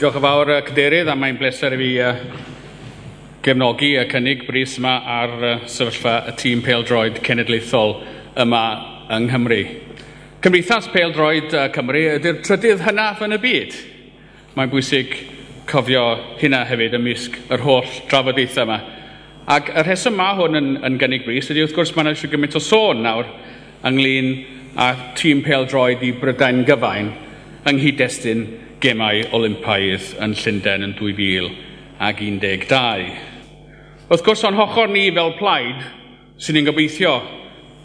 Diolch yn fawr, Cadeirydd, a mae'n bleser i fi gefnogi y cynnig brys yma ar sefyllfa y tîm pêl-droed cenedlaethol yma yng Nghymru. Cymdeithas Pêl-droed Cymru ydy'r trydydd hynaf yn y byd. Mae'n bwysig cofio hynna hefyd ymysg yr holl drafodaethau yma. Ac y rheswm mae hwn yn gynnig brys ydy, wrth gwrs, mae'n eisiau gymaint o sôn nawr ynglyn â tîm pêl-droed i Brydain gyfain yng nghyd-destun Gemau Olympaidd yn Llundain yn 2012. Wrth gwrs, o'n hochr ni fel plaid, sy'n ni'n gobeithio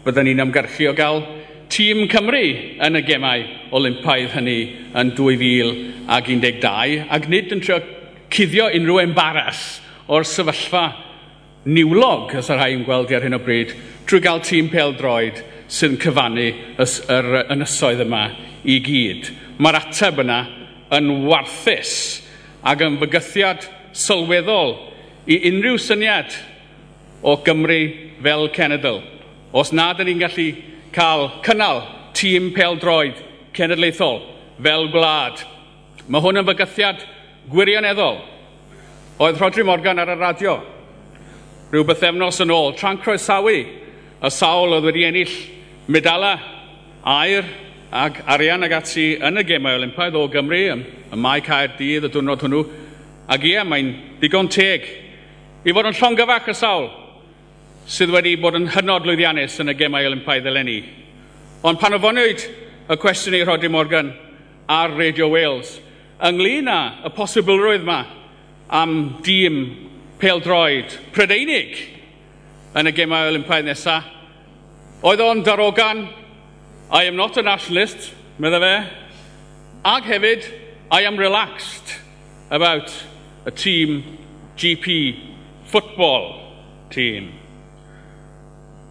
byddwn ni'n ymgyrchu o gael tîm Cymru yn y Gemau Olympaidd hynny yn 2012, ac nid yn trio cuddio unrhyw embaras o'r sefyllfa niwlog, os y rhai yn gweld ar hyn o bryd, trwy gael tîm pêl-droed sy'n cyfannu yr ynysoedd yma i gyd. Mae'r ateb yna yn warthus ac yn fygythiad sylweddol i unrhyw syniad o Gymru fel cenedl. Os nad ydyn ni'n gallu cael cynnal tîm pêl-droed cenedlaethol fel gwlad, mae hwn yn fygythiad gwirioneddol. Oedd Rhodri Morgan ar y radio rhyw bythefnos yn ôl, tra'n croesawu y sawl oedd wedi ennill medalau aur ac arian ag ati yn y Gemau Olympaidd o Gymru, ym Mae Caerdydd y diwrnod hwnnw. Ac ie, mae'n digon teg i fod yn llongyfarch y sawl sydd wedi bod yn hynod lwyddiannus yn y Gemau Olympaidd eleni. Ond pan ofynnwyd y cwestiwn i Rhodri Morgan ar Radio Wales ynglyn â y posibilrwydd yma am dîm pêl-droed Prydeinig yn y Gemau Olympaidd nesaf, oedd o'n darogan, "I am not a nationalist," medda fe, ac hefyd, "I am relaxed about a team GP football team."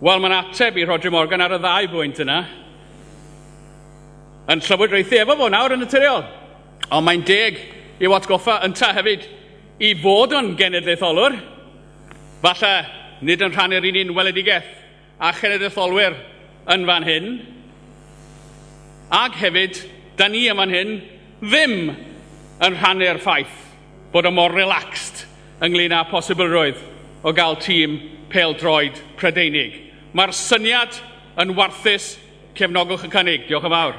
Wel, mae'n ateb i Rhodri Morgan ar y ddau bwynt yna yn llywodraethu efo fo nawr yn naturiol. Ond mae'n deg i'w atgoffa ynta hefyd i fod yn genedlaetholwr. Falle nid yn rhannu'r un weledigaeth a chenedlaetholwyr yn fan hyn. Ac hefyd, da ni yn fan hyn ddim yn rhannu'r ffaith bod o mor relaxed ynglyn â posibilrwydd o gael tîm pêl-droed Prydeinig. Mae'r syniad yn warthus. Cefnogwch y cynnig. Diolch yn fawr.